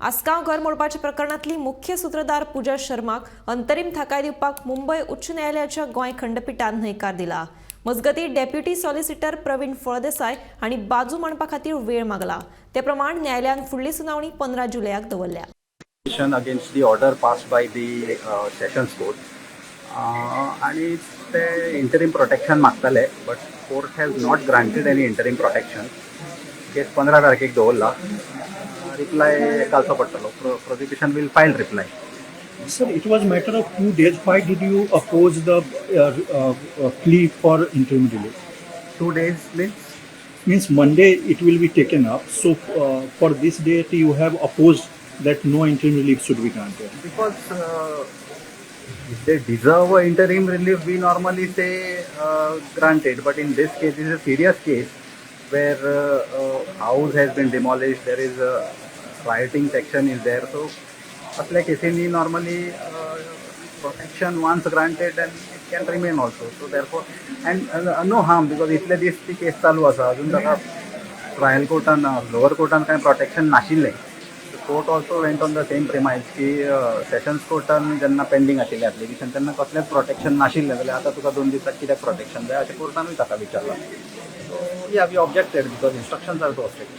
आसगांव घर मोडपाच्या प्रकरणांतली मुख्य सुत्रधार पुजा शर्माक अंतरीम थाकाय दिवपाक मुंबय उच्च न्यायालयाच्या गोंय खंडपिठान न्हयकार दिला. मजगतीं, डेप्युटी सॉलिसिटर प्रवीण फळदेसाय हांणी बाजू मांडपा खातीर वेळ मागला. ते प्रमाण न्यायालयान फुडली सुनावणी 15 जुलयाक दवरल्या. Petition against the order passed by the sessions court आणि ते इंटरीम प्रोटेक्शन मागताले, but court has not granted any interim protection. Case 15 तारखेक दवरला. रिप्लाय घालचो पडटलो. Prosecution will file reply. Sir, it was matter of 2 days. Why did you oppose the plea for interim relief? 2 days means? Means Monday it will be taken up. So for this date you have opposed that no interim relief should be granted. Because if they deserve a interim relief, we normally say granted. But in this case, this is a serious case where house has been demolished, there is a rioting section is there. So, असल्या केसींनी normally protection once granted and it can remain also. So therefore, and no harm, because इतले दीस ती केस चालू आसा, अजून ताका trial कोर्टान, lower कोर्टान कांय protection नाशिल्लें. Court also went on the same premise की सेशन्स कोर्टान जेन्ना पेंडींग आशिल्लें एप्लिकेशन, तेन्ना कसलेंच प्रोटेक्शन नाशिल्लें, जाल्यार आतां तुका 2 दिसांत कित्याक प्रोटेक्शन जाय, अशें कोर्टानूय ताका विचारलां. So yeah, we objected because instructions are so strict.